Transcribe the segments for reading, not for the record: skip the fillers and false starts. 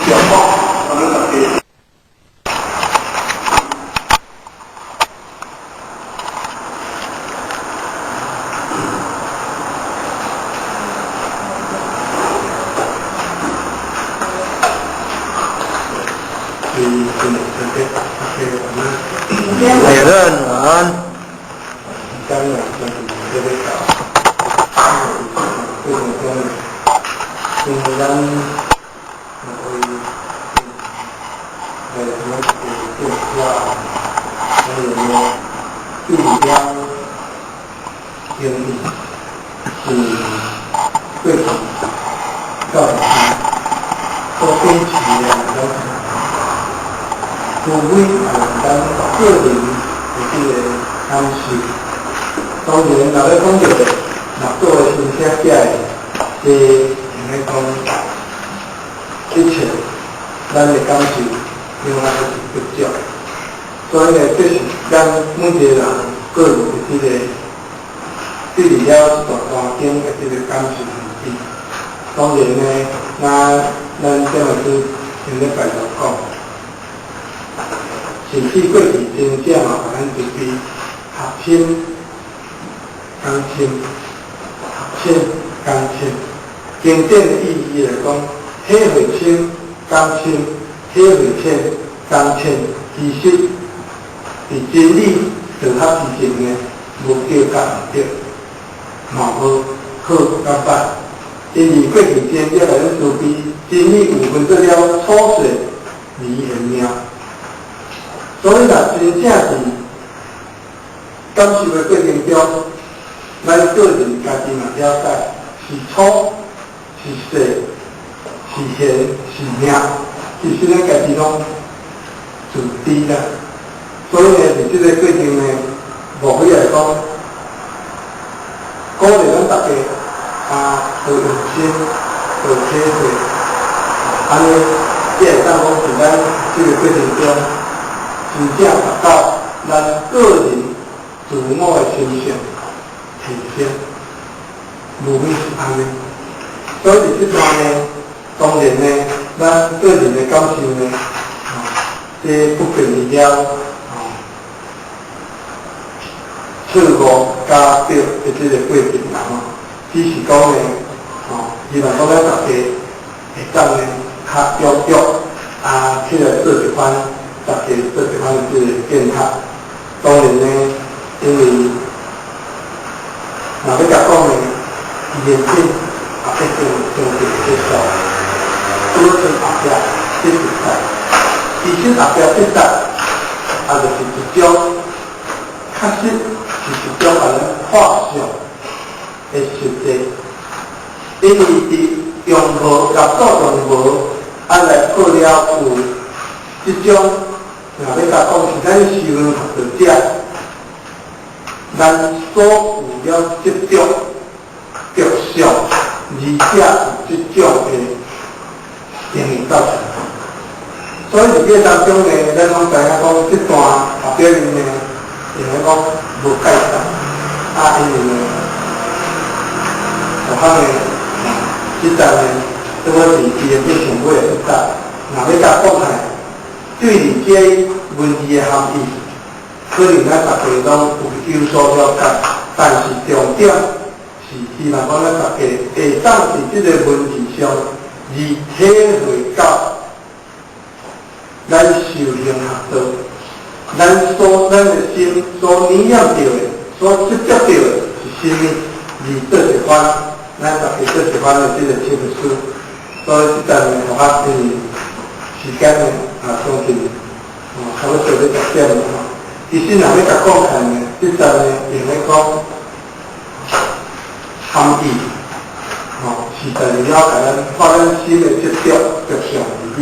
祝福咱大家。每个人晚安。除非咱個人的這個感受，當然，若欲講著六祖的心聲寫的，這用來講一切咱的感受，永遠都是不足。所以呢，這是咱每一個人個人的這個對佇了這段環境的這個感受而已。當然呢，咱咱這麼子前禮拜就講。甚至過去真正嘛，予咱慈悲學深講深，學深講深。經典的意義來講，體會深講深，體會淺講淺。其實佇真理道學之前呢，無對佮毋對，嘛無好佮歹。因為過去真正來咱慈悲，真理有分做了粗細離玄妙。所以，若真正是感受的過程中，咱個人家己嘛了解，是粗是細是玄是妙，其實咱家己攏自知啦。所以呢，佇這個過程呢，無非來講，鼓勵咱大家啊，多用心，多體會，按呢，才會當講是咱這個過程中，真正達到咱個人自我的心性提升，無非是按呢。所以佇這段呢，當然呢，咱個人的感受呢，這不便佇了，錯誤佮對的這個過程啦吼，只是講呢，希望講咱大家會當呢，較踴躍啊，起來做一番。大家做一番這個見學，當然呢，因為若欲共講呢，伊言品也一定相對結束，拄好後壁這一節，其實後壁這節也就是一種，確實是一種予咱看相的實際，因為佇用無佮做用無，啊來破了有這種。若欲共講是咱修行學道者，咱所有了執著、著相，而且有這種的情形造成。所以佇這當中呢，咱攏知影講，這段後壁面呢，用來講無介紹，啊，因為呢，有可能，這段呢，這個是伊的變上尾的一節。若欲共講起來，對佇這文字的含義，可能咱大家攏有有所了解，但是重點是希望講咱大家會當佇這個文字上而體會到咱修行學道，咱的心所念念著的、所執著著的是啥物，而做一番，咱大家做一番的這個沉思。所以這段呢，我因為時間呢，啊，將近，差不多欲10點了吼。其實若欲共講起來呢，這段呢，用來講含義，實在是了解咱發咱心的執著著相而已。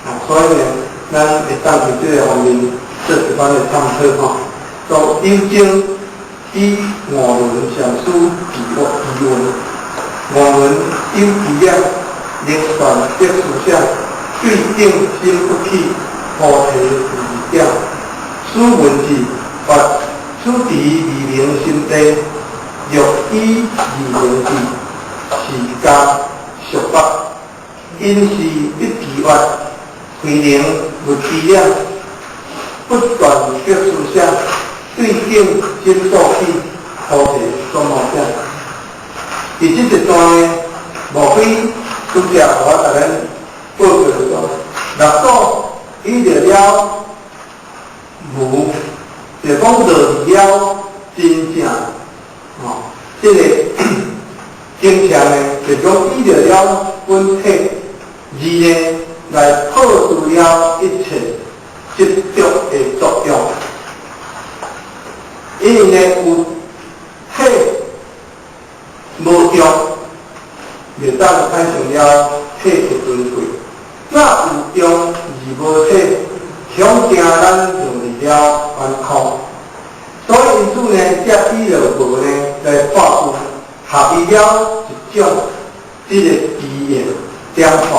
啊，所以呢，咱會當佇這個方面做一番的探討吼。所以有情以五輪禪師疑問，五輪有疑啊，能斷得思想。對境心不起，菩提是二點。此文字發此持二明心地，欲以二明智，是加俗法。因是一期月，慧能無知了，不斷別思想，對境心所起，菩提所無者。佇這一段呢，無非拄才我共咱報告講，六祖依著了無，就講落了真正，哦，這个境界呢，就講依著了本體，而呢來破除了一切執著的作用。因為呢有體無用，袂當產生了體的尊貴。若有用而無體，恐驚咱落入了頑空。所以因此呢，才依著無呢來破除合伊了一種這个機緣點化，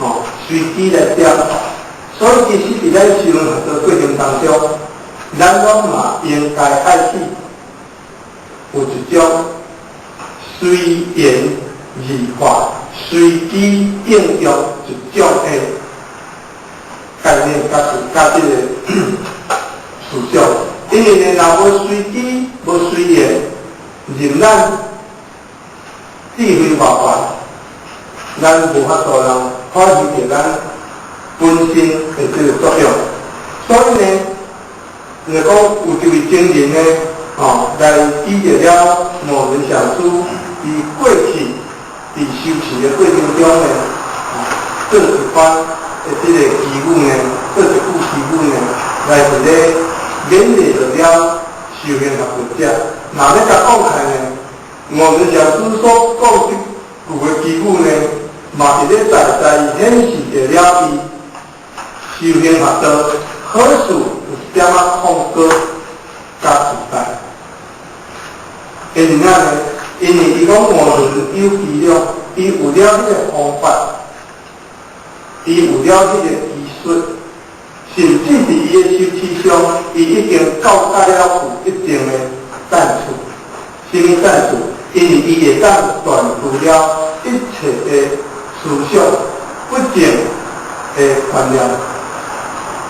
哦，隨機來點化。所以其實佇咱修學的過程當中，咱攏嘛應該愛去有一種隨緣而化、隨機應用一種的概念，佮佮這个思想。因為呢，若無隨機、無隨緣，任咱智慧偌懸，咱無法度人發揮著咱本身的這个作用。所以呢，就講有一位僧人呢，哦，來記著了五輪上師佇過去佇修持的過程中呢，做一番的這个祈語呢，做一句祈語呢，來佇咧勉勵著了修行學佛者。若欲共講起來呢，五輪上師所講這句的祈語呢，嘛是咧在在顯示著了伊修行學道好處有一點仔曠高佮自在。因為啥呢？因為伊講五輪有伎倆，伊有了彼個方法，伊有了彼個技術，甚至佇伊的修持上，伊已經到達了有一定的層次。啥物層次？因為伊會當斷除了一切的思想不正的觀念，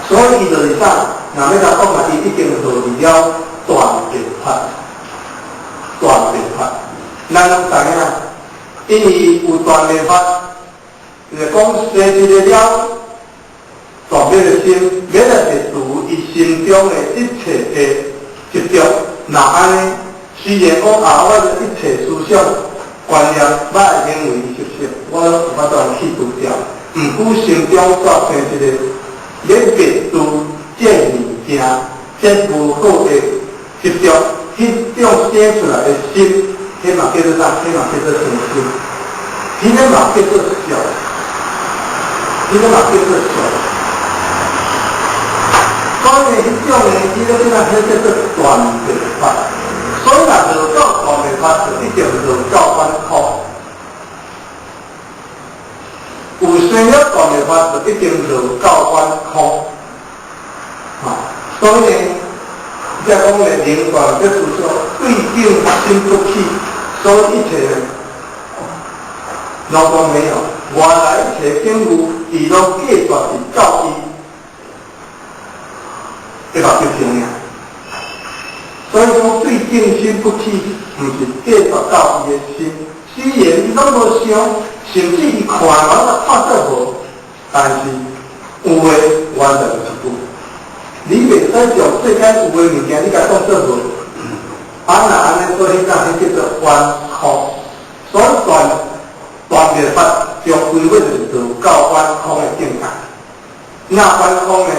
所以伊就是啥？若欲共講啊，伊已經落入了斷滅法，斷滅法。咱攏知影，因為有斷滅法，就是講生一个了斷滅的心，欲來滅除伊心中的一切的執著。若按呢，雖然講啊，我的一切思想觀念、歹行為習性，我攏有法度去除掉。毋過心中煞生一个欲滅除這物件、這無好的執著，彼種生出來的心，彼嘛叫做啥？彼嘛叫做生心，彼个嘛叫做相，彼个嘛叫做相。所以彼種呢，彼个叫做彼叫做斷滅法。所以若落到斷滅法，就一定落到頑空。有生了斷滅法，就一定落到頑空。啊，所以呢，才講呢，能斷這思想，對境心不起，所以一切攏講沒有，外來一切境遇，伊攏隔絕佇到伊的目睭前爾。所以講對境心不起，毋是隔絕到伊的心。雖然伊攏無想，甚至伊看嘛攏看做無，但是有的完全是有。你袂使將世間有的物件，你共當做無。啊，若按呢做，彼種彼叫做頑空。所以斷斷滅法終歸尾就是落到頑空的境界。那頑空呢，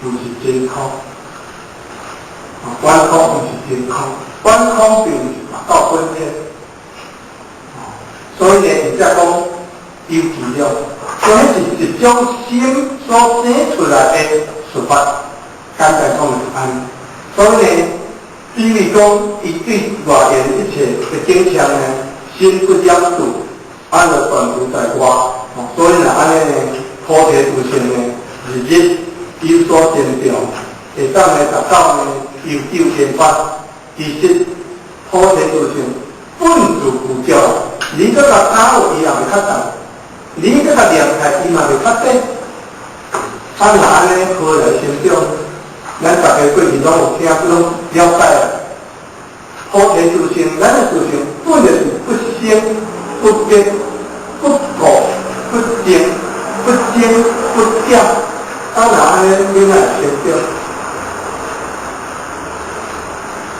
毋是真空。頑空毋是真空，頑空並毋是達到本體。所以呢，伊才講有伎倆，所以是一種心所生出來的說法，簡單講就是按呢。所以呢，比如講，伊對外緣一切的景象呢，心不染著，按就斷除在外。所以若按呢呢，菩提自性呢，日日有所增長，會當呢達到呢悠久天法。其實菩提自性本自具足，你閣共打落伊也袂較重，你閣共念開伊嘛袂較短。啊，若按呢何來成長？咱逐家過去攏有聽，攏了解啊。菩提自性，咱的自性本來是不生不滅、不垢不淨、不增不減。啊，若按呢，你哪會成長？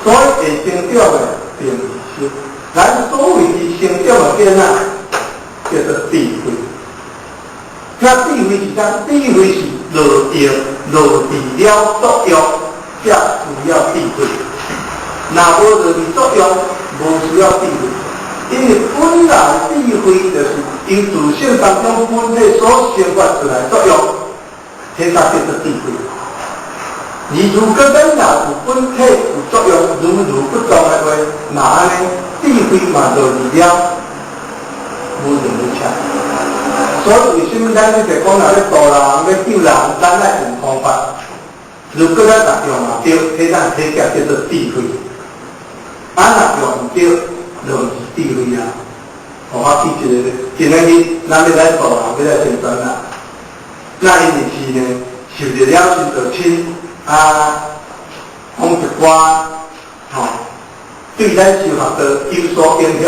所以會成長的，並毋是心。咱所謂的成長的變啊，叫做智慧。那智慧是啥？智慧是落用、落佇了作用，才需要智慧。若無落佇作用，無需要智慧。因為本來智慧就是因自性當中本體所生發出來作用，彼才叫做智慧。你如果咱若有本體有作用，如如不動的話，那按呢智慧嘛落佇了，無用處。所以為什麼咱一直講若欲度人、欲救人，咱愛用方法。如果咱若用毋著，彼咱彼叫叫做智慧。啊，若用毋著，就毋是智慧啊。我舉一個，今仔日咱欲來度人，欲來成全啦。那𪜶是呢，受著了親就親啊，講一寡吼，對咱修學道有所影響。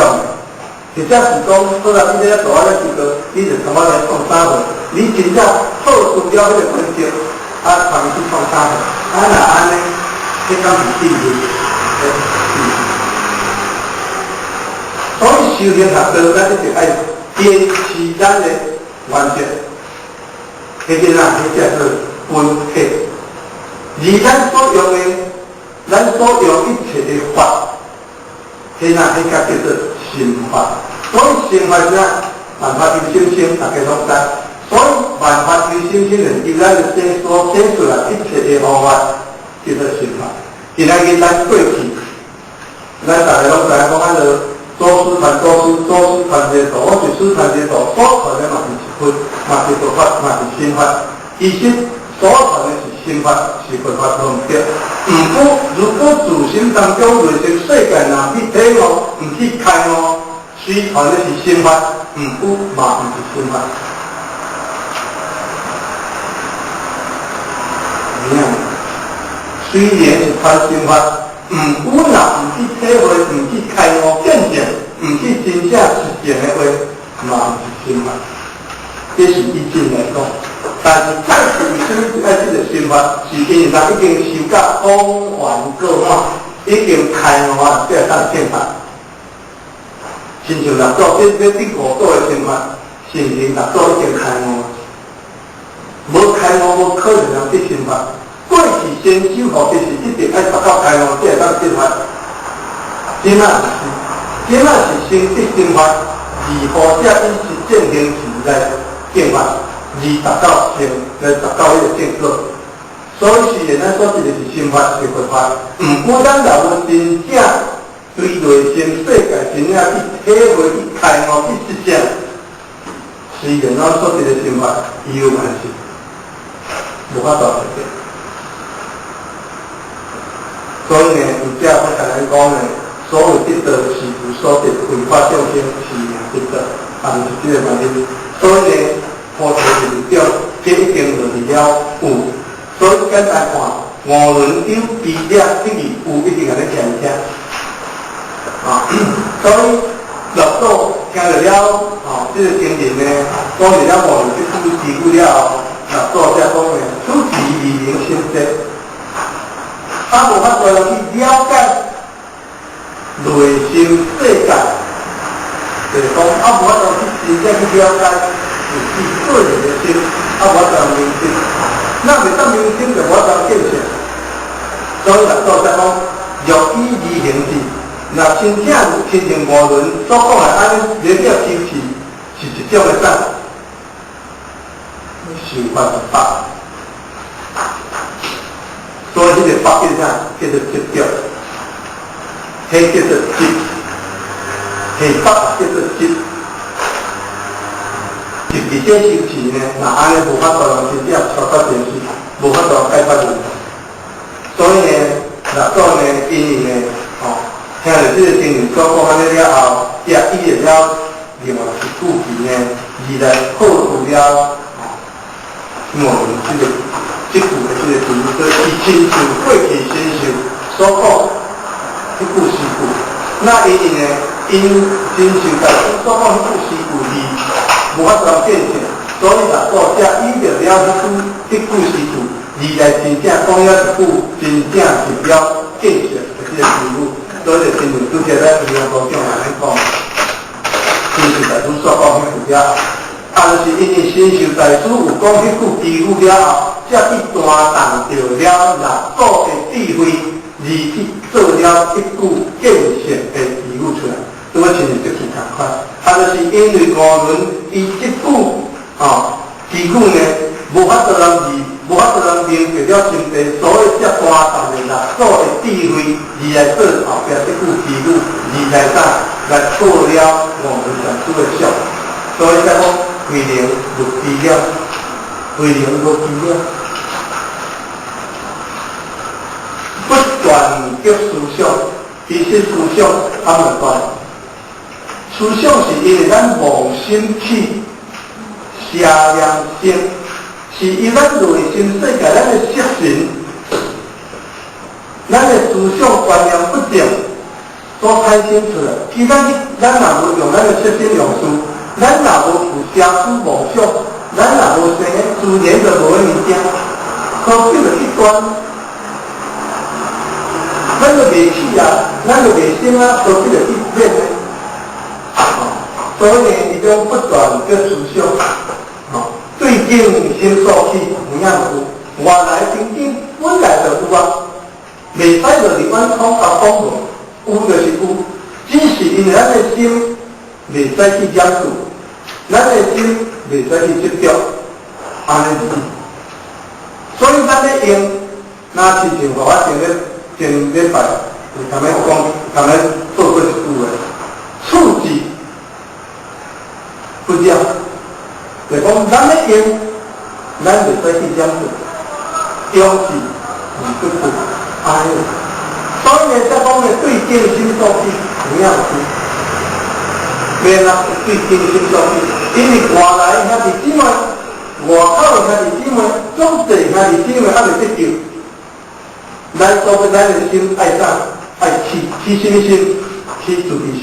或者是講，好啦，你咧做啊咧修道，你就從我來創啥貨？你真正好除了彼個本質，啊，傳伊去創啥貨？啊，若按呢，彼敢是智慧？所以修行學道，咱一定愛堅持咱的原則。彼個啦，彼叫做本體。而咱所用的，咱所用一切的法，彼啦，彼個叫做心法。所以心法是啥？萬法由心生，大家攏知。所以萬法由心生，就是由咱的身所生出來一切的方法，叫做心法。今仔日咱過去，咱大家攏知影講啊，就祖師傳祖師，祖師傳一個道，我一師傳一個道，所傳的嘛是佛，嘛是佛法，嘛是心法。其實所傳的是心法，是佛法都毋對。毋過，如果自心當中內心世界若去體悟，毋去開悟，雖傳的是心法，毋過嘛毋是心法。有影？雖然是傳心法，毋過若毋去體會，毋去開悟見證，毋去真正實踐的話，嘛毋是心法。這是以前來講，但是再次為什麼愛這個心法？是因為人已經修到光環過滿，已經開悟啊，才會當見法。親像六祖這第五祖的心法，是毋是六祖已經開悟？無開悟，無可能人得心法。過去先修學的是一定愛達到開悟，才會當見法。這仔毋是，這仔是先得心法，而後者以實踐行持來見法，而達到成，來達到彼個正果。所以雖然咱所得的是心法，是佛法，毋過咱若無真正對內心世界真正去體會、去開悟、去實踐，雖然咱所得的心法，伊有關係，無法度實現。所以呢，有這我共咱講呢，所謂得道是有所得，為化眾生是名得道，啊，毋是這個原因。所以呢，菩提是一種，這已經落佇了有。所以簡單看，五輪有比了等於有一定按呢聽聽。啊，所以六祖聽著了，哦，這個經文呢，講著了五輪這句詞句了後，六祖才講呢，此時二明心識。他無法度去了解內心世界，就是講，啊，無法度去真正去了解自己個人的心，啊，無法度明心，咱袂當明心，就無法度見性。所以六祖才講，若以二行智，若真正親像五輪所講的按呢，連了修持是一種的讚，修法是法。所以彼個法叫啥？叫做執著，彼叫做執，彼法叫做執。執佇這修持呢，若按呢無法度人真正超脫前世，無法度解脫問題。所以呢，六祖呢，因為呢，吼，聽著這個經文所講按呢了後，也以了另外一句句呢，而來破除了吼，五輪這句的這個詞，所以伊親像過去神秀所講彼句詩句，那因為呢，𪜶神秀大師所講彼句詩句字無法度見證，所以六祖才引著了彼句詩句，而來真正講了一句真正入了見性的這個詞語，所以就親像拄才咱平陽道長按呢講，神秀大師所講彼句了後，啊，就是因為神秀大師有講彼句詞語了後，才去傳動著了六祖的智慧，而去做了一句見性的詞語出來，拄仔親像這句仝款。啊，就是因為五輪伊這句詞語呢，無法度人字，無法度人明白了心地，所以才傳動的六祖的智慧，而來做後壁這句詞語，而來啥來破了五輪禪師的相，所以才講慧能無知了，慧能無知了。不斷叫思想，其實思想啊毋斷。思想是因為咱妄心起，邪念生，是因咱內心世界，咱的色神，咱的思想觀念不正所產生出來。其實咱若無用咱的色心用事，咱若無有邪思妄想，咱若無生，自然就無彼物件，何必著去斷？咱就袂起啊，咱就袂生啊，何必著去變呢？所以呢，伊種不斷的思想，對境心所起，有影無有？原來真正本來就有啊，袂使就佇阮講甲講無，有就是有，只是因為咱的心袂使去染著，咱的心袂使去執著，按呢而已。所以咱咧用，若親像我前禮拜有踮咧講，踮咧做過一句話，處置不染，就講咱咧用，咱袂使去染著，用是毋執著，按呢。所以呢，才講呢，對境心所起，有影有免啊，對境心所起，因為外來兄弟姊妹，外口的兄弟姊妹，總濟兄弟姊妹猶未得救。咱所謂咱的心愛啥？愛起起啥物心？起慈悲心。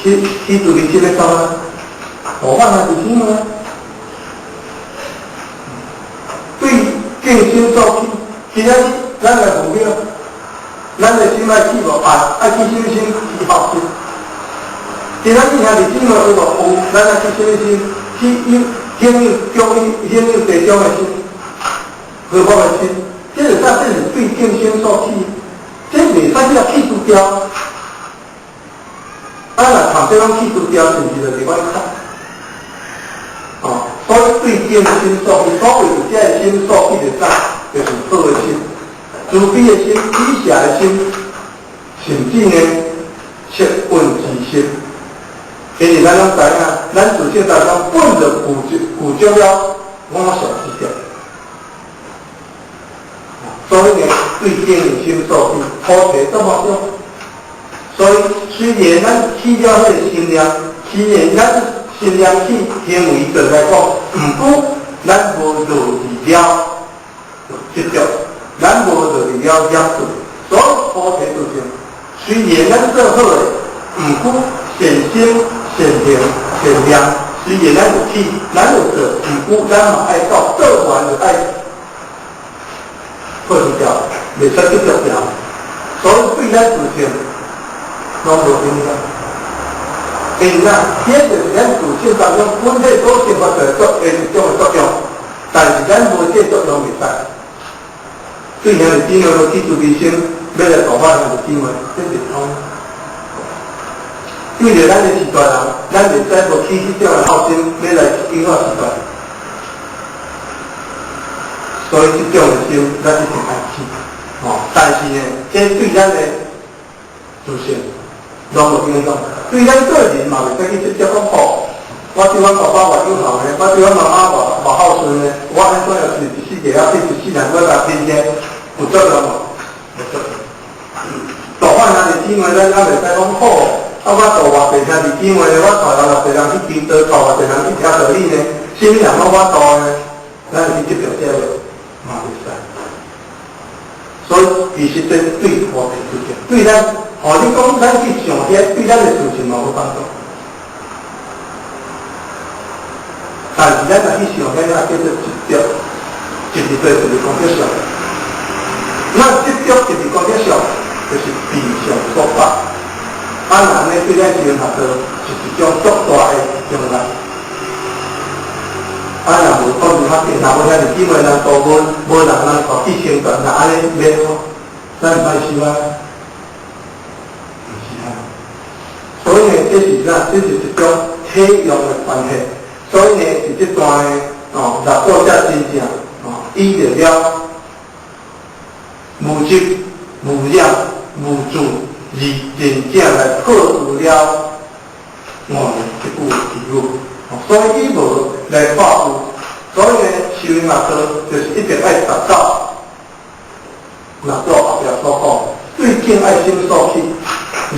起起慈悲心欲創啊？度化兄弟姊妹啊！對境心所起，今仔日咱來目標，咱的心愛起無愛，愛起啥物心？起孝心。今仔日兄弟姊妹有無有？咱愛起啥物心？起有享有供養、享有地長的心。和睦的心，這是啥？這是對境心所起，這袂使去去除掉。啊，若談這攏去除掉，是毋是就佇阮較？哦，所以對境心所起，所謂這個心所起的啥？就是好的心、慈悲的心、喜捨的心，甚至呢，惙隱之心。因為咱攏知影，咱自性當中本就具足了五常之德。所以呢，對境心所起，菩提這麼少。所以雖然咱起了彼個心念，雖然咱心念起行為上來講，毋過咱無落入了執著，咱無落入了染著。所以菩提就是，雖然咱做好的，毋過善心、善行、善念，雖然咱有起，咱有做，毋過咱嘛愛到做完就愛破除掉，袂使執著掉。所以對咱自性攏無影響。因啊，這就是咱自性當中本體所生發出來作的一種的作用，但是咱無這作用袂使。對兄弟姊妹都起慈悲心，欲來度化兄弟姊妹，這袂通。對著咱的序大人，咱袂使無起這種的孝心，欲來引發序大人。所以這種的心，咱一定愛起，哦。但是呢，這對咱的自性攏無影響。對咱個人嘛，袂使去直接講哦，我對阮爸爸偌有孝呢，我對阮媽媽偌偌孝順呢，我按怎樣是一世界啊，對一世人我來天天有作用無？無作用。度化兄弟姊妹，咱猶袂使講好，啊，我度偌濟兄弟姊妹呢？我帶了偌濟人去求道，帶偌濟人去聽道理呢？啥物人攏我度呢？咱是去執著這個嘛袂使。所以其實這對菩提執著，對咱，予你講咱去想遐，對咱的事情嘛無幫助。但是咱若去想遐，叫做執著，執著對就是講叫相。那執著就是講叫相，就是彼相所法。啊，若按呢對咱修學道是一種足大的障礙。啊，若無講是較濟，若無兄弟姊妹人度阮，無人人帶去成全，若按呢免吼，咱毋愛修啊，毋是啊。所以呢，這是啥？這是一種體用的關係。所以呢，佇這段呢，哦，六祖才真正哦，依著了無執、無染、無住，而真正來破除了我這句偈語。所以以無來破有，所以呢，修行道就是一定愛達到六祖後壁所講，對境愛心所起，而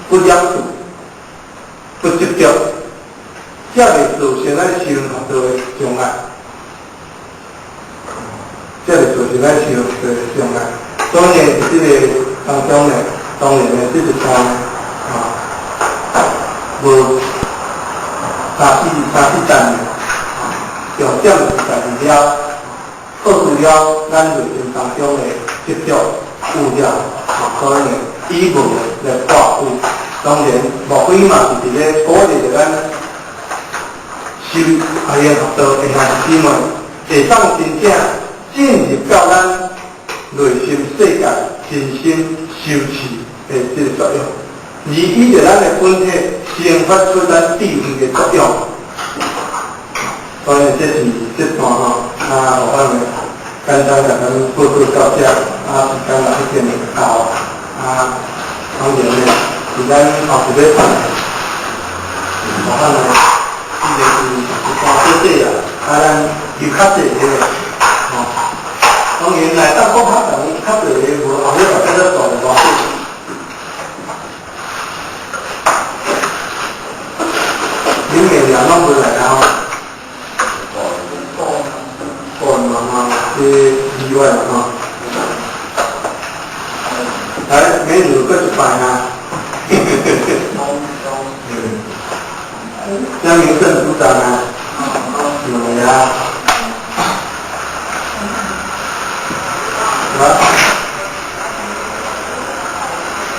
不染著、不執著，才會造成咱修行道的障礙，才會造成咱修行道的障礙。所以呢，佇這個當中呢，當然呢，這一段啊，無三四三四層的，重點是在佇了破除了咱內心當中的執著、有染，所以呢，以無來破有。當然，無非嘛是佇咧鼓勵著咱修阿行學道的兄弟姊妹，會當真正進入到咱內心世界真心修持的這個作用，而依著咱的本體生發出咱智慧的作用。所以這是這段吼，啊，我呢簡單共咱報告到這，啊，時間也已經到，啊，當然呢，是咱後一禮拜，我看呢，這個是一段小小啊，啊，咱有較濟個，吼，當然來當講較長、較濟個無後禮拜再做偌濟。恁個也攏無來啊？吼，哦，嘛嘛，這意外吼。來，美女閣一擺啊！江明正組長啊，兩位啊。啊？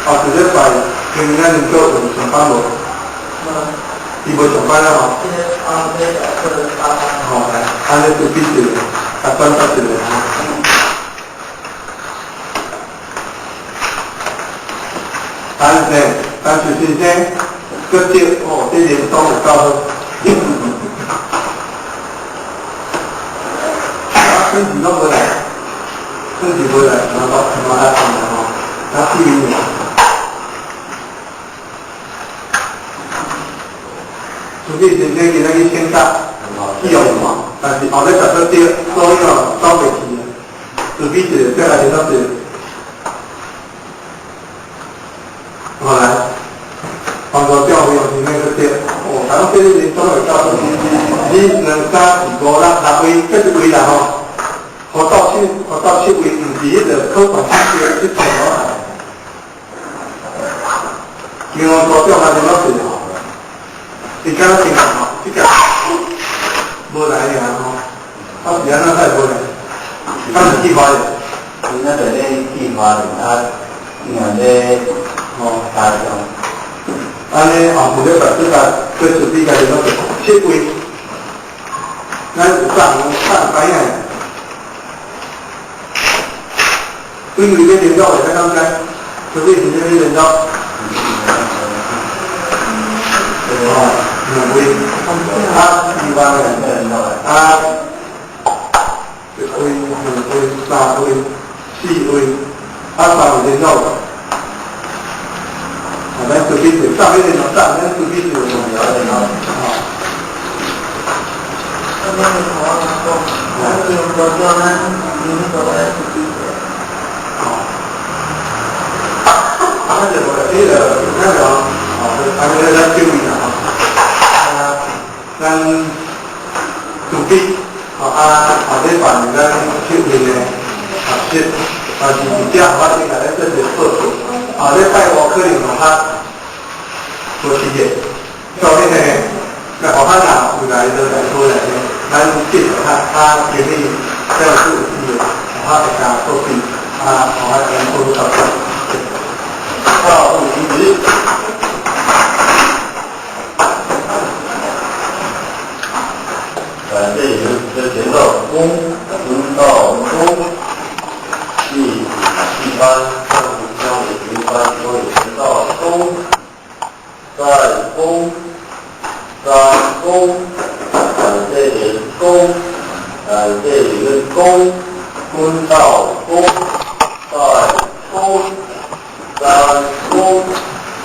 後一禮拜，今仔日做有上班無？伊無上班啊吼？吼，來，按呢就比一下，啊，觀察一下吼。但是，但是先生，閣對哦，這人講有夠好。啊，春節攏無來，春節無來，嘛嘛來看來吼，啊，四年。出去先生今仔去請假，去用嘛，但是後禮拜閣對，所以哦，走袂去啊。除非是再來聯絡者。後來，幫助教會用是咩個對？哦，台灣這個人總會教出二、兩、三、四、五、六，六位，這一位啦吼。學到七，學到七位，毋是彼個考試七個，七個攞來。另外，高中還是攞對吼？你敢若聽吼？這個無來爾吼，啊是按怎才無來？敢是去花蓮？今仔就咧去花蓮啊，因為咧吼，台中。按呢後有禮拜這個做出比較就攞七位，咱有送送知影？幾位咧聯絡的，咱敢知？除非是啥物聯絡？哦，兩位，啊，二萬啊，一位、兩位、三位、四位，啊，三位聯絡。啊，咱隨便一，上面聯絡，上咱隨便一個重要聯絡，啊。哦。啊，就無來，彼個那個，哦，啊，咱咱注意啦吼，啊，咱慈悲，吼啊，后礼拜咱出面的学习，也是伫遮我先共咱做一个报告。啊，礼拜五可能嘛较无时间，所以呢，那后汉若有來就來過來呢，咱繼續較較建議這樣子有機會，後漢會加報備，啊，後漢咱報告到這。到停止。感謝您的前到公，轮到公，第七班，上交给平班，所以到公，在公，三公，感謝您公，感謝您公，坤到公，在公，三公，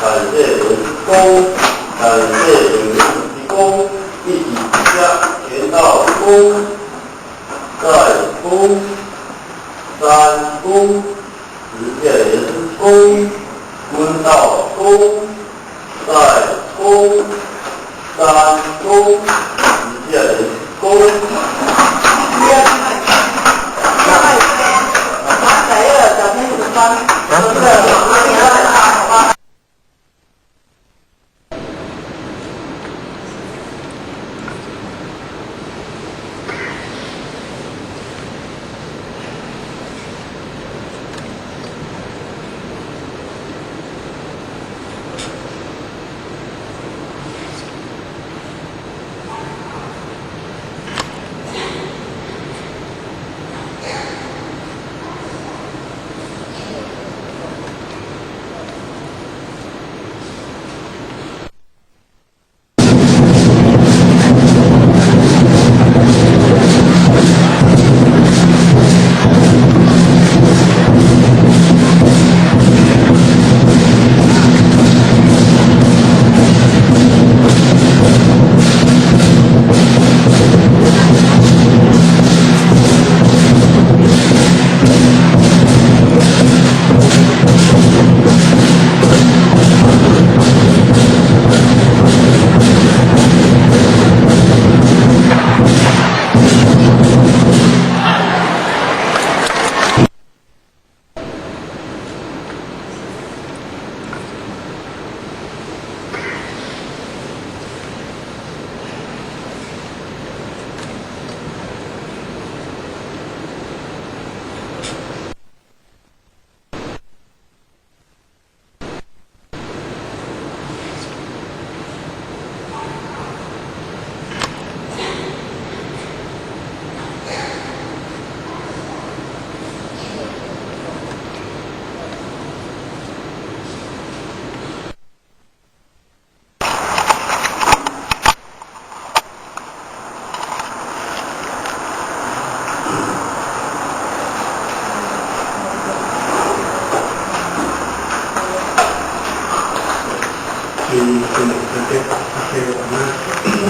感謝您公，感謝您公，一起加前到公，在公，三公，直接连公，坤到公，在公，三公，直接连公。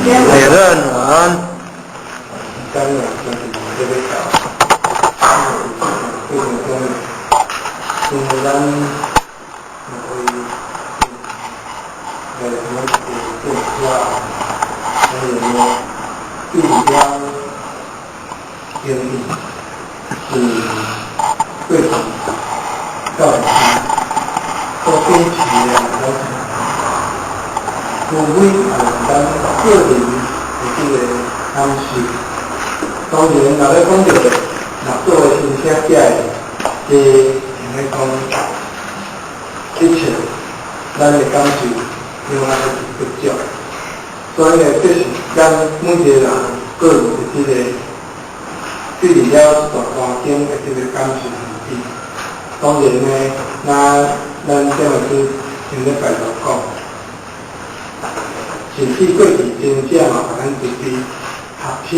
美乐暖。因為咱會來什麼變化，還有呢，對了經歷是過去到底所秉持的除非啊，咱個人的這個感受。當然，若咧講著若作為申請者的，用咧講一切，咱的感受永遠是不足。所以呢，這是咱每一個人個人的這個對了大環境的這個感受問題。當然呢，那咱這樣子前禮拜就講，甚至過去真正嘛，共咱慈悲合親、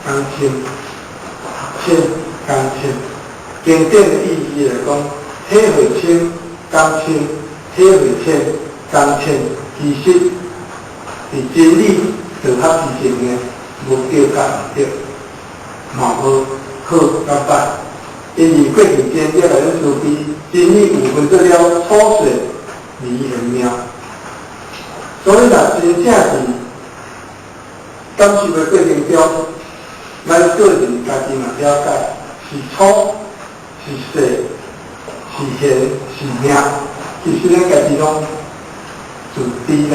共親、合親、共親。經典的意義來講，體會深、感深、體會淺、感淺，其實佇真理道學之前呢，無對佮毋對，嘛無好佮歹。因為過去真正來咱慈悲，真理有分做了粗細、離現命。所以若真正是感受的過程中，咱個人家己嘛了解，是粗是細是現是命，其實咱家己攏自知啦。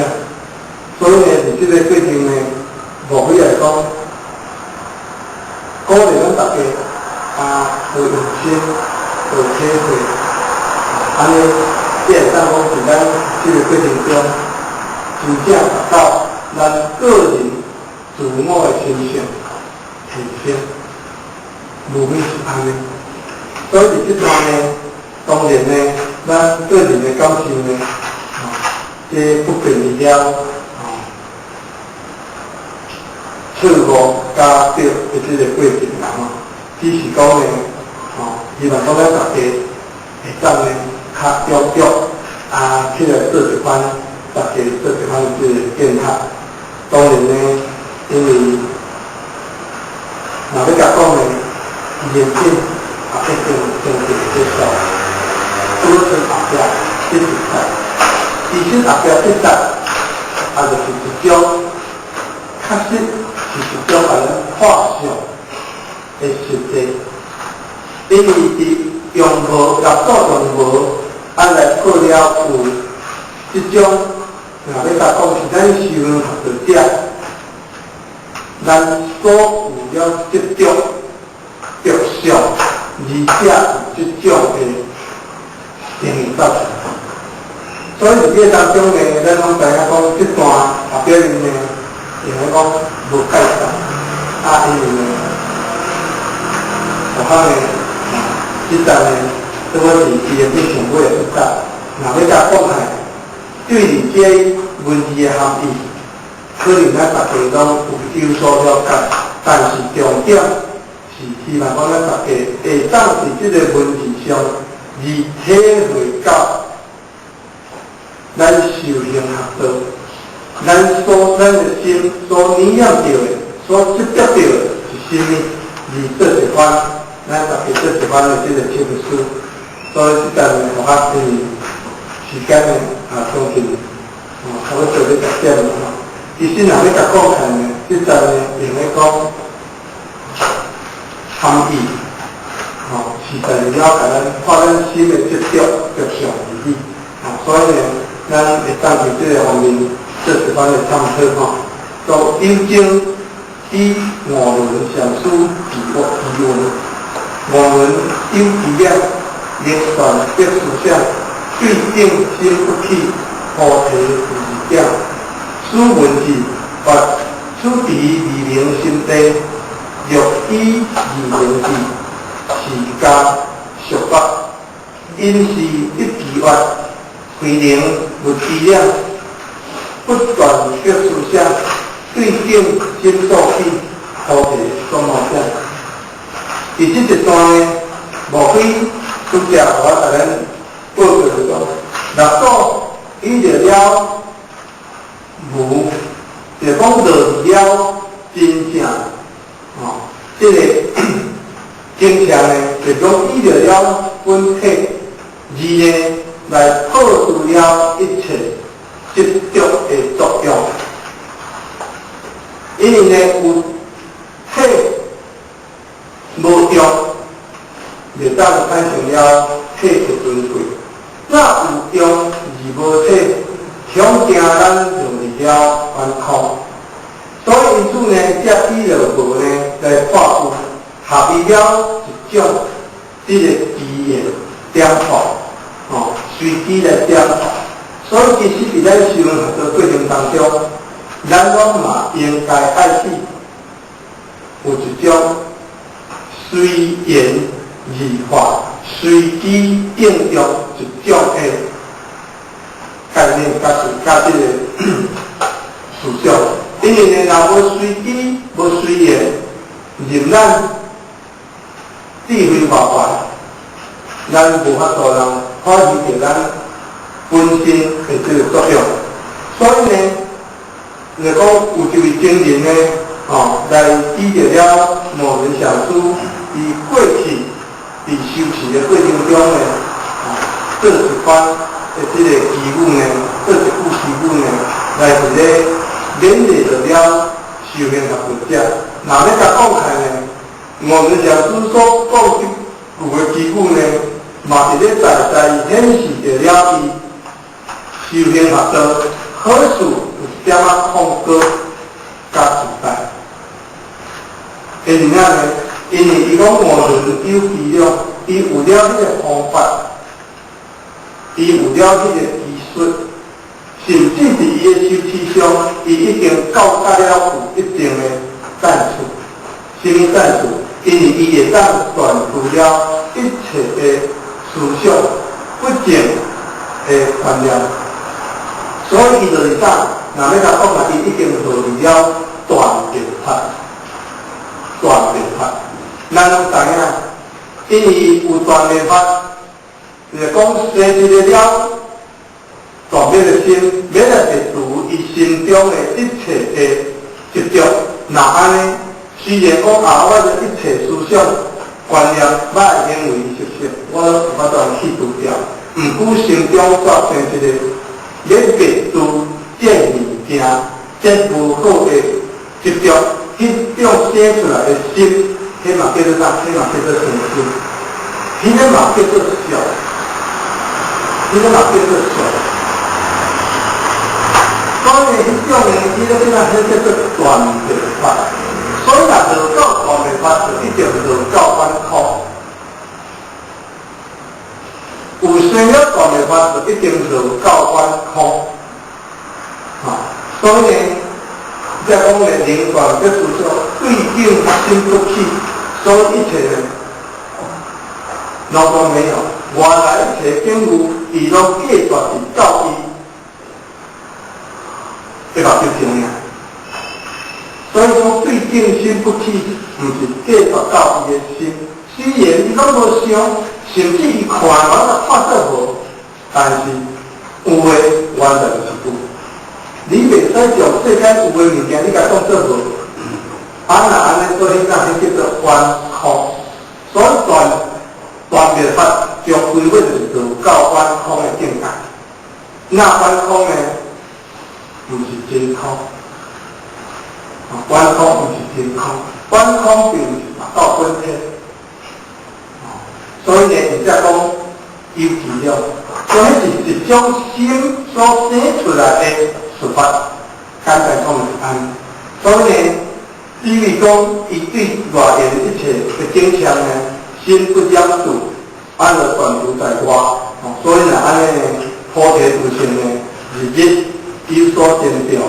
所以呢，佇這個過程呢，無非來講，鼓勵咱大家啊，去用心去體會，按呢，才會當講佇咱這個過程中，真正達到咱個人自我的心性提升，無非是按呢。所以佇這段呢，當然呢，咱個人的感受呢，這不便了，錯誤佮對的這個過程啦吼，只是講呢，希望講咱大家會當呢較踴躍，啊，起來做一番，大家做一番這個建設。當然呢，因為若欲共講呢，嚴謹也一定真濟接受，拄好後壁這一節，其實後壁這節，也就是一種，確實是一種共咱看相的實際，因為佇用無六祖用無，啊來破了有這種，若欲共講是咱修行學道者，咱所有了執著著相，而且有這種的情形造成。所以佇這個當中呢，咱攏知影講，這段後壁面呢，用來講無介紹，啊，因為呢，有可能，這段呢，拄好是伊的上尾的一節，若欲共講起來，對於這文字的含義，可能咱大家攏有所了解，但是重點是希望講咱大家會當佇這個文字上而體會到，咱修行學道，咱的心所念念著的，所執著著的是啥物？而做一番，咱大家做一番的這個沉思。所以這段呢，我較因為時間呢，啊，將近，差不多欲10點了吼。其實若欲共講起來呢，這段呢，用來講含義，實在是了解咱破咱心的執著著相而已。所以呢，咱會當佇這個方面做一番的探討吼。都有經以五輪禪師提問，五輪有知了，能斷別思想，對境心不起，菩提無二點。此文字發此持二明心地，欲以二明智，是加俗法，因是一期月，慧能無知了，不斷別思想，對境心所起，菩提所冒點。佇這一段呢，無非拄則我共咱報告就講，六祖依著了無，就講落了真正，這個真相呢，就講依著了本體，而呢來破除了一切執著的作用。因為呢有體無用，就當產生了體的尊貴。若有用而無體，恐驚咱落入了頑空。所以因此呢，才以了無呢來破有，合伊了一種這個機緣點破，隨機來點破。所以其實佇咱修行學道過程當中，咱攏嘛應該愛去有一種隨緣而化、隨機應用一種的概念，佮是佮這個思想。因為呢，若無隨機、無隨緣，任咱智慧偌懸，咱無法度人發揮著咱本身的這個作用。所以呢，若講有一位僧人呢，來指著了五輪禪師，佇過去佇修持的過程中呢，做一番的的這个祈語呢，做一句祈語呢，來佇咧勉勵著了修行學道者。若欲共講起來呢，五輪上師所講這句的祈語呢，嘛佇咧在在顯示著了伊修行學道好處有一點仔曠高佮自在。因為啥呢？因為伊講五輪有伎倆，伊有了彼个方法，伊有了彼个技術，甚至佇伊的修持上，伊已經到達了有一定的層次。啥物層次？因為伊會當斷除了一切的思想不正的觀念，所以伊就是啥？若欲共講啊，伊已經落入了斷滅法，斷滅法。咱攏知影，因為有斷滅法，就是講生一个了斷滅的心，欲來滅除伊心中的一切的執著。若按呢，雖然講啊，我的一切思想、觀念、歹行為、習性，我攏有法度去除掉。毋過心中煞生一个欲滅除這物件、這無好的執著，彼種生出來的心，彼嘛叫做啥？彼嘛叫做生心，彼个嘛叫做相，彼个嘛叫做相。所以彼種呢，彼个叫啥？彼叫做斷滅法。所以若落到斷滅法，就一定落到遠空。有生了斷滅法，就一定落到遠空。啊，所以呢，才講呢，靈斷這思想對境心不起，所以一切呢，攏都沒有。外來一切境遇，伊攏隔絕佇到伊這個就行了。所以講對境心不起，毋是隔絕到伊的心。雖然伊攏無想，甚至伊看完了看做無，但是有的完全是有。你袂使將世間有的物件，你共當做無。啊，若按呢做，彼那彼叫做頑空。所以斷斷滅法，終歸尾就是落到頑空的境界。那頑空呢，毋是真空。啊，頑空毋是真空，頑空並毋是達到本體。所以呢，伊才講有伎倆，所以是一種心所生出來的說法，簡單講就是按呢。所以呢，因為講伊對外緣一切的景象呢，心不染著，按就斷除在外。所以呢，按呢，菩提自性呢，日日有所增長，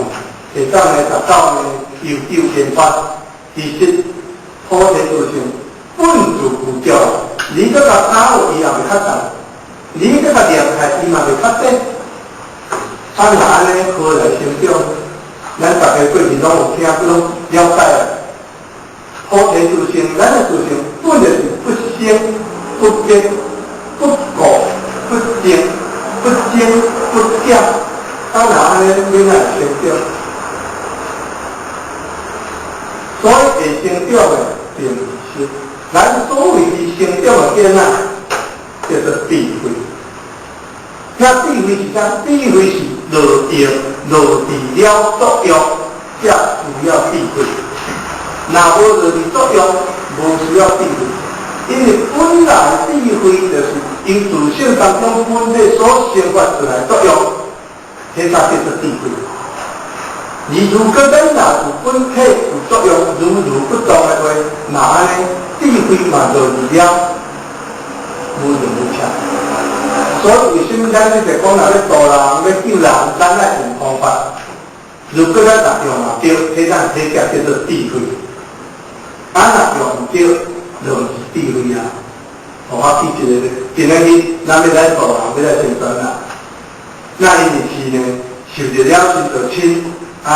會當呢達到呢悠久天法。其實菩提自性本自具足，你閣共打落，伊也袂較重；你閣共念開，伊嘛袂較短。啊，若按呢何來成長？咱逐家過去攏有聽，攏了解。菩提自性，咱的自性本來是不生不滅、不垢不淨、不增不減。啊，若按呢，欲來成長？所以會成長的，並毋是心。咱所謂的成長的變啊，叫做智慧。那智慧是啥？智慧是落用、落佇了作用，才需要智慧。若無落佇作用，無需要智慧。因為本來智慧就是因自性當中本體所生發出來作用，彼才叫做智慧。你如果咱若有本體有作用，如如不動的話，那按呢智慧嘛落佇了無用無巧。所以為啥物咱一直講若欲度人、欲救人，咱愛用方法。如果咱若用嘛對，彼咱彼才叫做智慧。啊，若用毋對，就毋是智慧啊。我舉一个，今仔日咱欲來度人，欲來成全啊。那因為是呢，受著了親就親啊，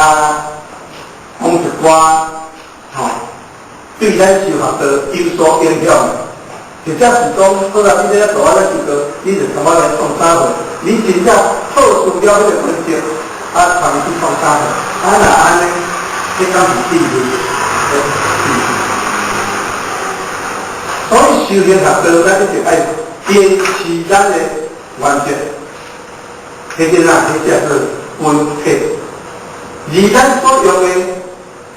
講一寡吼，對咱修學道有所影響。或者是講，好啦，你咧做啊咧修道，你就感覺來創啥貨？你真正透出了彼個本質，啊，參伊去創啥貨？啊，若按呢，彼敢是智慧？智慧。所以修行學道，咱一定愛堅持咱的原則。彼个哪？彼叫做本体。而咱所用的，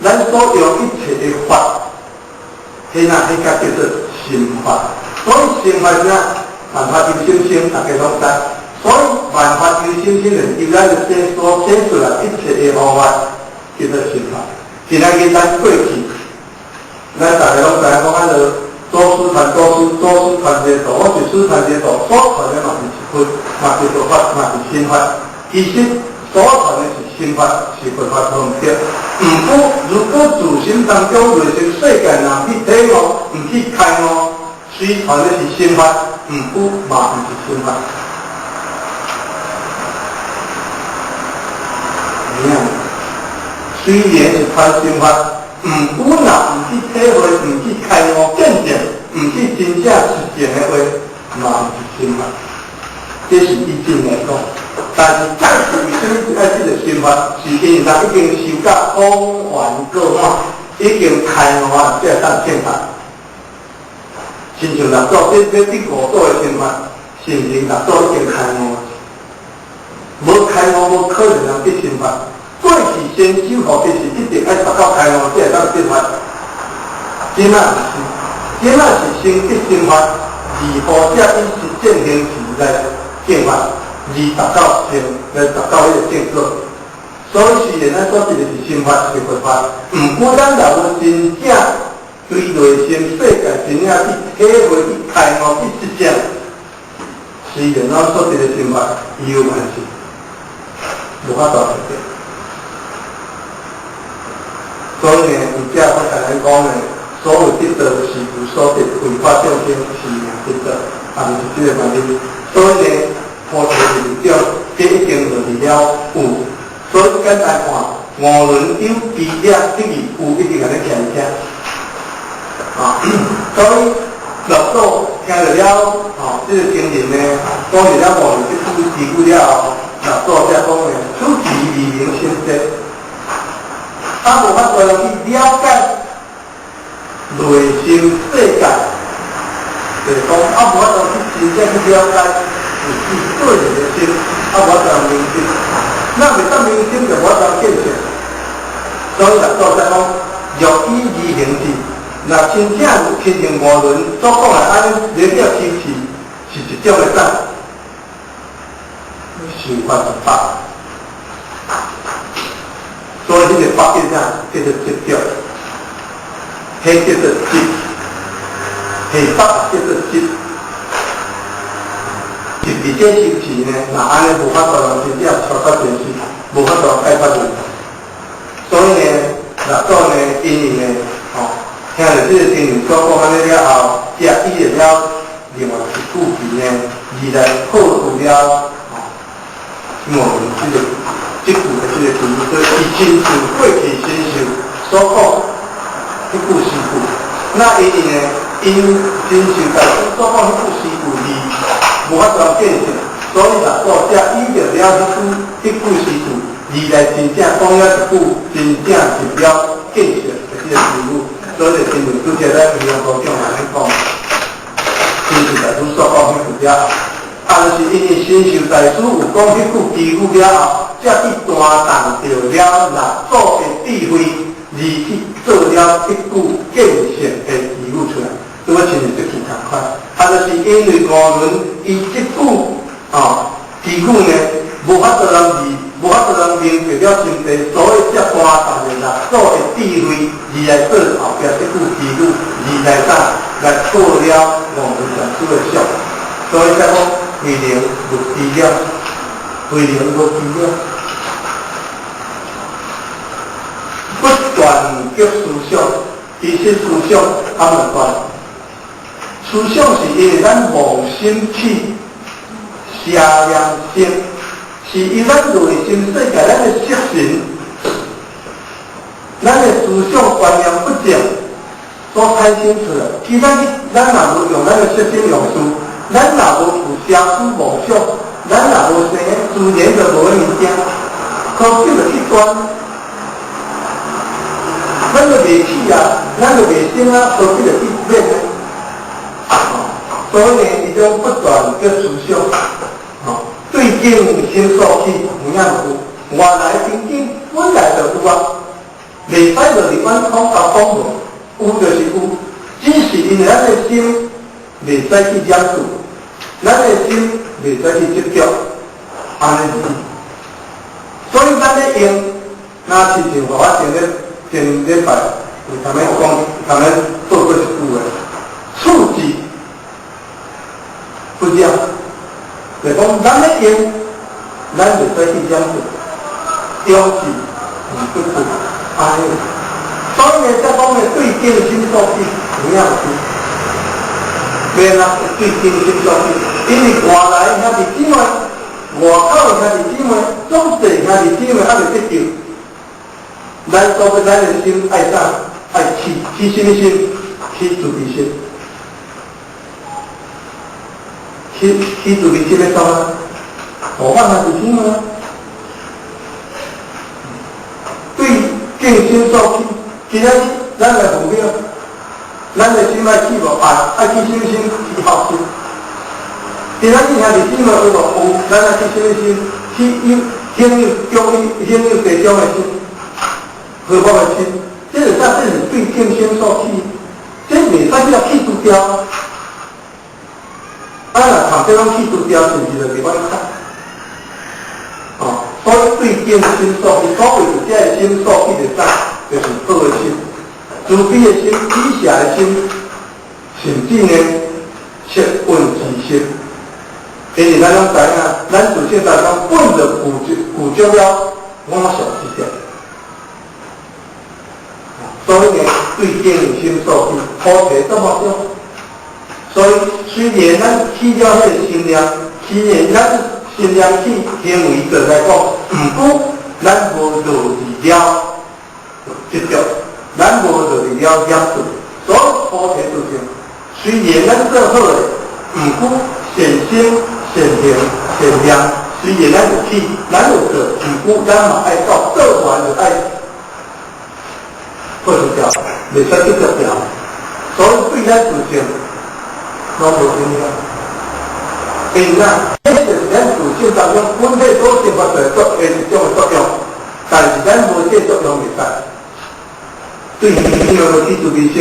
咱所用一切的法，彼哪？彼个叫做心法。所以心法是啥？萬法由心生，大家攏知。所以萬法由心生，就是由咱的生所生出來一切的方法，叫做心法。今仔日咱過去，咱大家攏知影講啊，就祖師傳祖師，祖師傳這道，我是師傳這道，所傳的嘛是佛，嘛是佛法，嘛是心法。其實所傳的是心法，是佛法，無毋對。毋過，如果自心當中內心世界若去體悟，毋去開悟，雖傳的是心法，毋過嘛毋是心法。有影？雖然是傳心法，毋過若毋去體會，毋去開悟見證，毋去真正實踐的話，嘛毋是心法。這是以前來講，但是再次為啥物愛這個心法？是因為人已經修到光環過滿，已經開悟啊，才會當見法。親像六祖這第五祖的心法，是毋是六祖已經開悟？無開悟，無可能人得心法。過去先修學的是一定愛達到開悟，才會當得法。這仔毋是，這仔是先得心法，而後者以實踐行持來見法，而達到成，來達到彼個正果。所以雖然咱所得的是心法，是佛法，毋過咱若無真正對內心世界真正去體會、去開悟、去實踐，雖然咱所得的心法，伊有關係，無法度實踐。所以呢，伫遮我共咱講呢，所有得道是有所得，為法眾生是名得道，也就是這個原因。所以呢，菩提是種，這已經落佇了有。所以簡單看，五輪有知了得義有，一定共你聽聽。啊，所以六祖聽著了，吼，這個經文呢，講著了五輪這句詩句了後，六祖才講呢，此時未明心者。啊，無法度去了解內心世界，就是講啊，無法度去真正去了解自己個人的心，啊，無法度明心。咱袂當明心，就無法度見性。所以六祖才講，若以二行智，若真正親像五輪所講的按呢，了了修持是一種的讚，修法是法。所以這個法叫啥？叫做執著，彼叫做執，彼法叫做執。執佇這修持呢，若按呢無法度人真正超脫前世，無法度解脫問題。所以呢，六祖呢，因為呢，吼，聽著這個經文所講按呢了後，才依著了另外一句詞呢，而來破除了吼五輪這個。這句的這個詞，所以伊親像過去神秀所講彼句詩句，那因為呢，𪜶神秀大師所講彼句詩句而無法度見性，所以六祖才依著了彼句詩句，而來真正講了一句真正入了見性的這個詞語，所以親像拄才咱平常講按呢講，神秀大師所講彼句了後，啊，就是因為神秀大師有講彼句詞語了後，才去斷動著了六祖的智慧，而去做了這句見性的詞語出來，拄仔親像這句仝款。啊，就是因為五輪伊這句哦詞語呢，無法度人而無法度人明白了心地，所以才斷動著六祖的智慧，而來做後壁這句詞語，而來啥來破了五輪禪師的相。所以才講慧能無知了，慧能無知了。不斷叫思想，其實思想較無關。思想是因為咱妄心起邪念生，是因咱內心世界咱的色神，咱的思想觀念不正所產生出來。其實咱若無用咱的色心用事，咱若無有邪思妄想，咱若無生，自然就無彼物件，可就去斷。咱就袂起啊，咱就袂生啊，何必就去变呢？所以呢，一種不斷的思想，哦，對境境心所起，有影無有？原來心境本來就有啊，袂使落佇阮講甲講無，有就是有，只是因為咱的心袂使去染著，咱的心袂使去執著，按呢爾。所以咱咧用，若親像我前禮拜有啥物講，啥物做過一句話，處置不染，就講咱咧用，咱袂使去染著，中是毋不住，按呢。所以呢，才講的對境心所起，有影有？免啊，對境心所起，因為外來兄弟姊妹，外口的兄弟姊妹，總濟兄弟姊妹猶未得救。咱所以咱的心愛啥？愛起起啥物心？起慈悲心。起起慈悲心欲創啊？度化兄弟姊妹啊！對境心所起，今仔日咱來目標，咱的心愛起無愛，愛起啥物心？起孝心。今仔日兄弟姊妹有無？有，咱愛起啥物心？起有享有中意、享有地中的心，和睦的心。這是啥？這是對境心所起，這袂使去去除掉。啊，若談這種去除掉，是毋是就袂阮較？哦，所以對境心所起，所謂這个心所起的啥？就是好的心、慈悲的心、喜捨的心，甚至呢，切問之心。因為咱攏知影，咱自性當中本就具足了五常之德。所以呢，對境心所起，菩提這麼少。所以雖然咱起了彼个心念，雖然咱心念起行為上來講，毋過咱無落入了執著，咱無落入了染著，所以菩提就是，雖然咱做好的，毋過善心、善行、善念，雖然咱有起，咱有做，毋過咱嘛愛到做完就愛破除掉，袂使執著掉。所以對咱自性攏無影響。因啊，這就是咱自性當中本體所生發出來作的一種的作用，但是咱無這作用袂使。對因為無起慈悲心，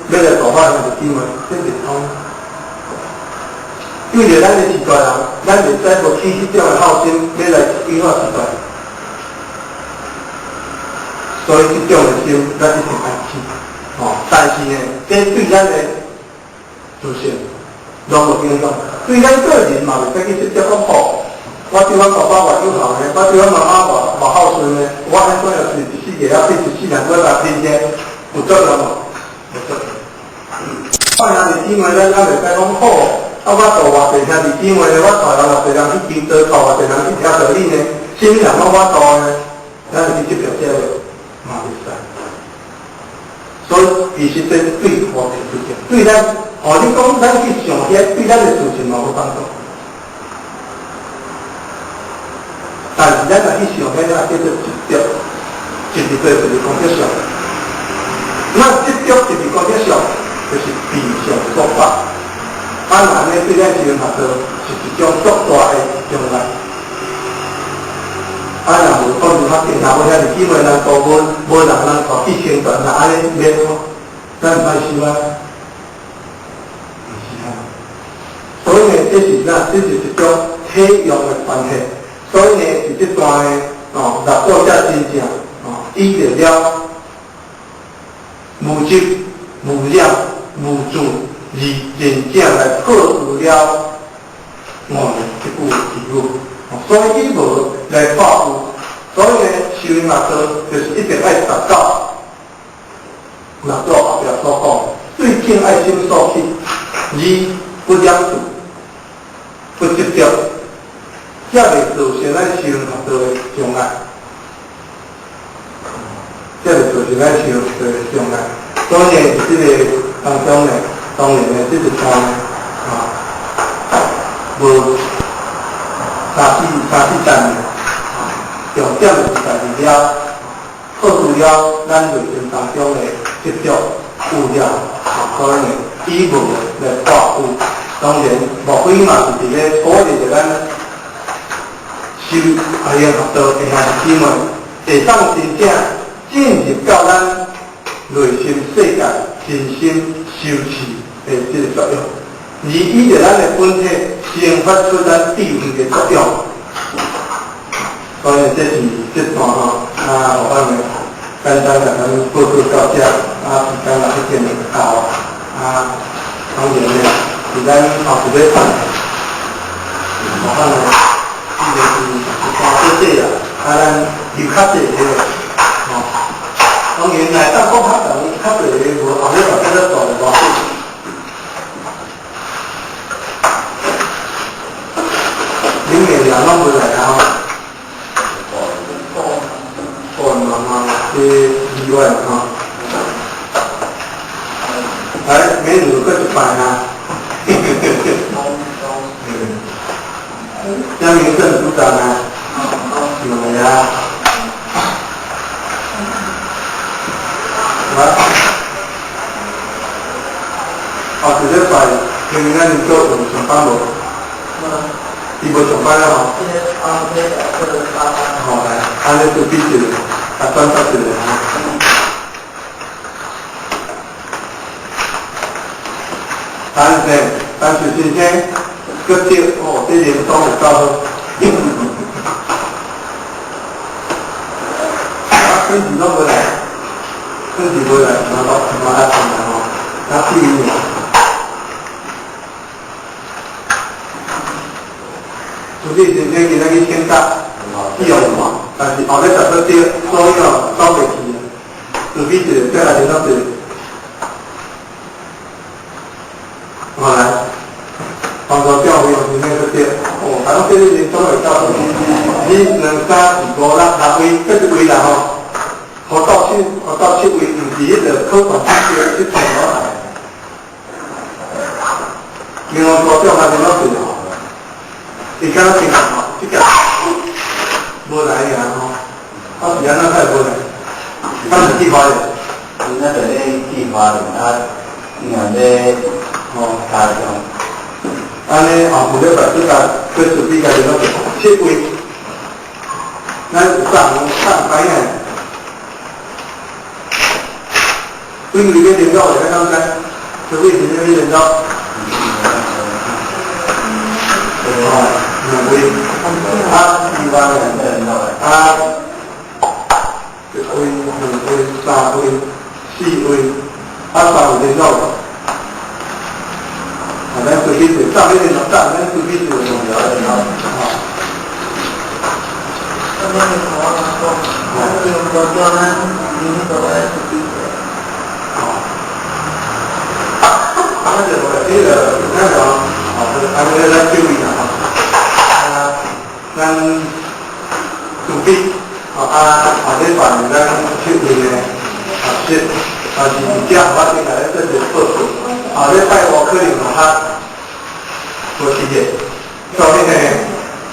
欲來度化兄弟姊妹，這袂通。對著咱的時代人，咱袂使無起彼種的孝心，欲來引發時代。所以這種的心，咱一定愛起。哦，但是呢，這對咱的自性攏無影響。對咱個人嘛，袂使去執著講哦，我對阮爸爸偌有孝呢，我對阮媽媽偌偌孝順呢，我按怎樣是一世個啊，變一世人，我來天天有作用無？無作用。我兄弟姊妹，咱咱袂使講好，啊，我度偌濟兄弟姊妹呢，我帶人偌濟人去求道，帶偌濟人去聽道理呢，啥物人攏我度呢？咱是去執著這個嘛袂使。所以其實這對菩提自性，對咱，哦，你講咱去想遐，對咱的自性嘛無幫助。但是咱若去想遐，那叫做執著，執著就是講叫想。那執著就是講叫想，就是彼相所法。啊，若按呢對咱修行是一種足大的障礙。啊，若無講如法定，若無兄弟姊妹人度問，無人人帶去宣傳，若按呢免哦，咱毋愛修啊，毋是啊。所以呢，這是啥？這是一種體用的關係。所以呢，佇這段呢，哦，六祖才真正哦，依著了無執、無染、無住二真正來破除了我的這句偈語。所以伊無來破有，所以呢，修行六道就是一定愛達到六祖後壁所講，對境愛心所起，二不染著，不執著，才袂造成咱修行六道的障礙，才袂造成咱修行六道的障礙。所以呢，佇這个當中呢，當然呢，這一段呢，啊，無三四三四層的，重點就是在佇了破除了咱內心當中的執著、有了，所以呢，以無來破有。當然，無非嘛是佇咧鼓勵著咱修行學道弟兄姊妹，會當真正進入到咱內心世界真心修持的這个作用，而依著咱的本體生發出咱智慧的作用。所以這是這段吼，啊，我們簡單共咱報告到這，啊，時間也已經到啊，當然咧，是咱後一禮拜，我看咧，這个是一段小小啊，啊，咱留較濟個，吼，當然來當講較長較濟個，無後禮拜再做偌濟。恁個人攏無來啊？吼，哦，媽媽，這意外吼。來，美女閣一擺啊！江明正組長啊，兩個啊。來，後一禮拜，今咱做有上班無？伊無上班啊吼。好來，按呢做比一下，啊，轉發一下吼。但是，但是先生，閣對哦，這人講有夠好。啊，春節攏無來，春節無來，嘛落嘛來上來吼，啊，第一名。春節先生今仔去請假，去用嘛，但是後禮拜閣對，所以哦，走袂去。除非一個再來聯絡一個。好來，幫助教會用先生閣對，哦，反正這個人總會夠。你兩三四五六六位，閣一位啦吼，予到七，予到七位，毋是彼个考試七個七重落來。另外組長來聯絡一個吼，伊敢若聽吼，這個無來爾吼，啊是按怎才會無來？咱是去花蓮，今仔就咧去花蓮啊，因為咧吼，加上。按呢後有禮拜拄甲去準備家聯絡七位，咱有送送牌呢。幾位要聯絡的，咱敢知？幾位是要聯絡？哦，兩位，啊，四萬啊，一位、兩位、三位、四位，啊，三位聯絡。啊，咱隨便一個，早要聯絡，早咱隨便一個重要聯絡，吼。哦。啊，就這個，那個，哦，啊，這個咱注意啦，吼。啊，咱準備，哦啊，後禮拜咱七位呢，啊是，啊是佇遮我先來做一個報告。後禮拜五可能嘛較無時間，所以呢，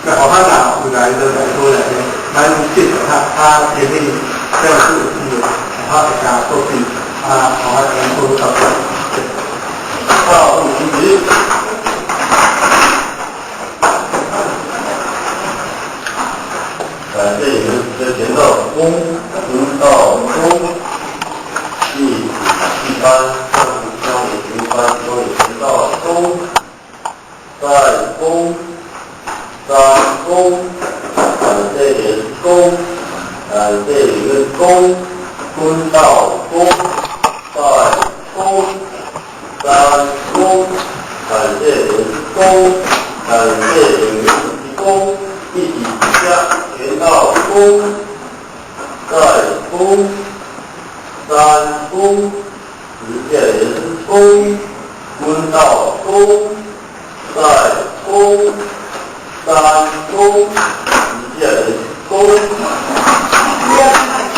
那後仔若有來就來，無來呢，咱繼續較較建議這樣子有機會，較會加作弊，啊，後仔咱報告到這。好，五級。感謝你們的前到公，文道公，第五班上江五班都有前到公，在公，三公，感謝連公，感謝你們公，坤道公，在公，三公，感謝連公，感謝你們公，一起加前到公，在公，三公，直接連公，坤道公，在公，三公，直接連公。